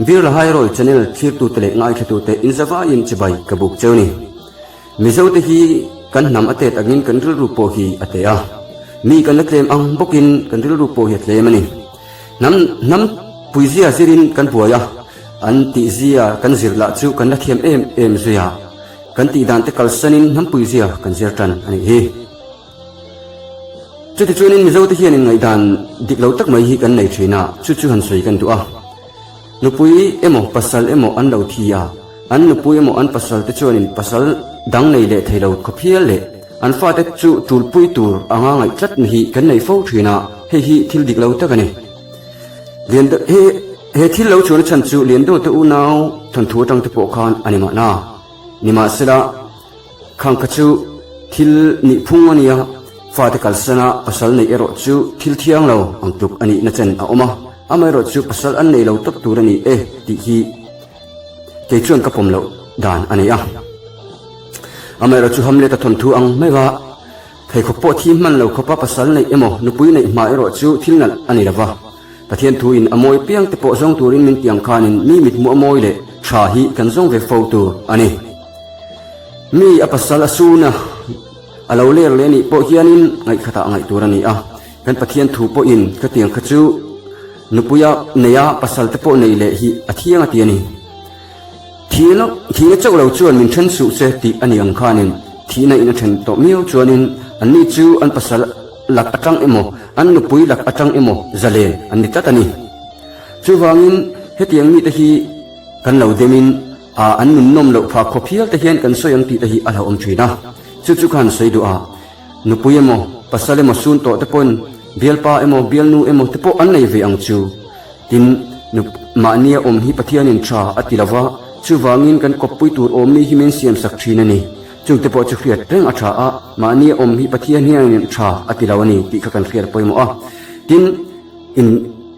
Birla Hairawi channel thlirtute leh ngaithlatute inzavaiin chibai ka buk cheu ni. Mizote hi kan hnam a tet angin kan rilru pawh hi a te a. Mi kan la tlem ang bawkin kan rilru pawh hi a tlem a ni. Hnam hnam puizia zirin kan buai a, an tihzia kan zir lah chu kan la thiam em em zui a. Kan tihdan te kalsanin hnam puizia kan zir tan a nih hi. Chutichuanin Mizote hianin ngaihdan dik lo tak mai hi kan nei thin a, chu chu han sawi kan duh a. Nupui emaw pasal emaw an lo thi a, an nupui emaw an pasal te chuanin pasal dang nei leh thei lo khawp hial leh an fate chu tulpui tur anga ngaih tlat na hi kan nei fo thin a, hei hi thil dik lo tak a ni. Lian he he thil lo chhuahna chhan chu Liandawte unau thawnthu atang te pawh khan a ni mahna. Nimahsela. Khang kha chu thil nih phung a nia, fate kalsana pasal neih erawh chu thil thiang lo ang tluk a nihna chen a awm a, amaherawh chu pasal an nei lo tawp tur a ni e tih hi kei chuan ka pawm loh dan a nei a. Amaherawh chu Hamlet-a thawnthu ang mai va, pheikhawk pawh thi hman lo khawpa pasal neih emaw nupui neih hma erawh chu thil nalh a ni lo va, Pathian thuin a mawi piang te pawh zawng turin min tiang khanin mi mithmuh a mawi leh tha hi kan zawng ve fo tur a ni. Mi a pasal a sun a, a lo ler leh anih pawh hianin ngaihkhatah ngaih tur a ni a. Kan Pathian thu pawhin khatiang kha chu nupuia neia pasal te pawh nei leh hi a thiang a ti a ni. Thihna thihna chauh lo chuan min then suh che tih a ni ang khanin thihna in a then tawh miau chuanin anni chu an pasal lak atang emaw an nupui lak atang emaw zalen an ni tlat a ni. Chuvangin hetiang mite hi kan lo demin A an nunnawm loh phah khawp hial te hian kan sawi ang tih te hi a hlauhawm thin a. Chu chu khan sawi duh a, nupui emaw, pasal emaw sun tawh te pawhin bialpa emaw, bialnu emaw te pawh an nei ve ang chu. Tin, nu mahnia awm hi Pathianin tha a ti lo va, chuvangin kan kawppui tur awmmi hi min siamsak thin a ni. Chungte pawh chu hriat reng a tha a, mahnia awm hi Pathian hianin tha a ti lo a ni tih kha kan hriat pawimawh a. Tin, In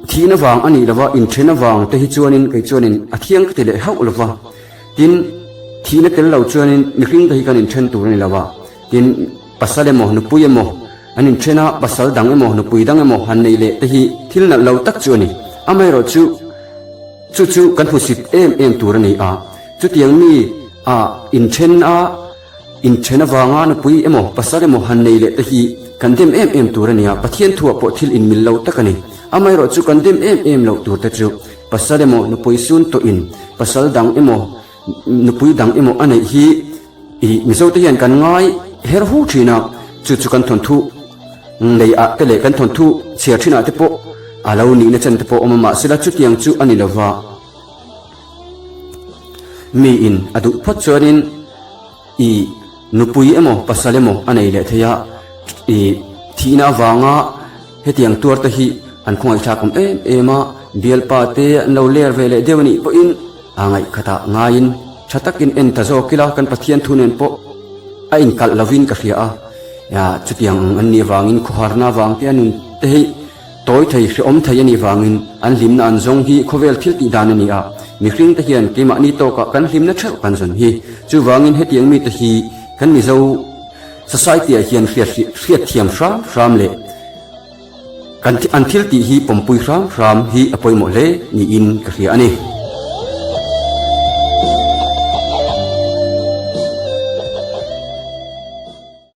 thihna vang a nih lova, inthen avang te hi chuanin kei chuanin a thiang ka ti leh hauh lova. Tin, thihna tel lo chuanin mihring te hi kan inthen tur a ni lova. Tin, pasal emaw, nupui emaw an inthen a, pasal dang emaw, nupui dang emaw han nei leh te hi thil nalh lo tak chu a ni. Amaherawhchu, chu chu kan hmusit em em tur a ni a. Chutiang mi a inthen a. Inthen avanga nupui emaw pasal emaw han nei leh te hi kan dem em em tur a nia, Pathian thuah pawh thil inmil lo tak a ni. Amaherawh chu kan dem em em loh tur te chu pasal emaw nupui sun tawhin pasal dang emaw nupui dang emaw a neih hi ih Mizo te hian kan ngai her hu thin a, chu chu kan thawnthu nei ah te leh kan thawnthu chhiar thin ah te pawh a lo nihna chen te pawh awm a mahsela chutiang chu a ni lova. Miin a duh phawt chuanin i nupui emaw pasal emaw a nei leh thei a, i thihna avanga hetiang tuar te hi an khawngaihthlak awm em em a, bialpa te an lo ler ve leh deuh a nih pawhin a ngaihkhatah ngaiin tha takin en ta zawk ila kan Pathian thu nen pawh a inkalh lovin ka hria a, chutiang ang an nih avangin khawharna avang te a nun te hi Tawi thei, hrehawm thei a nih vangin an hlimna an zawng hi khawvel thil tih dan a ni a, mihring te hian keimahni tawkah kan hlimna theuh kan zawn hi. Chuvangin hetiang mite hi kan Mizo society ah hian hriat hriat thiam hram hram leh kan an thil tih hi pawmpui hram hram hi a pawimawh hle niin ka hria a ni.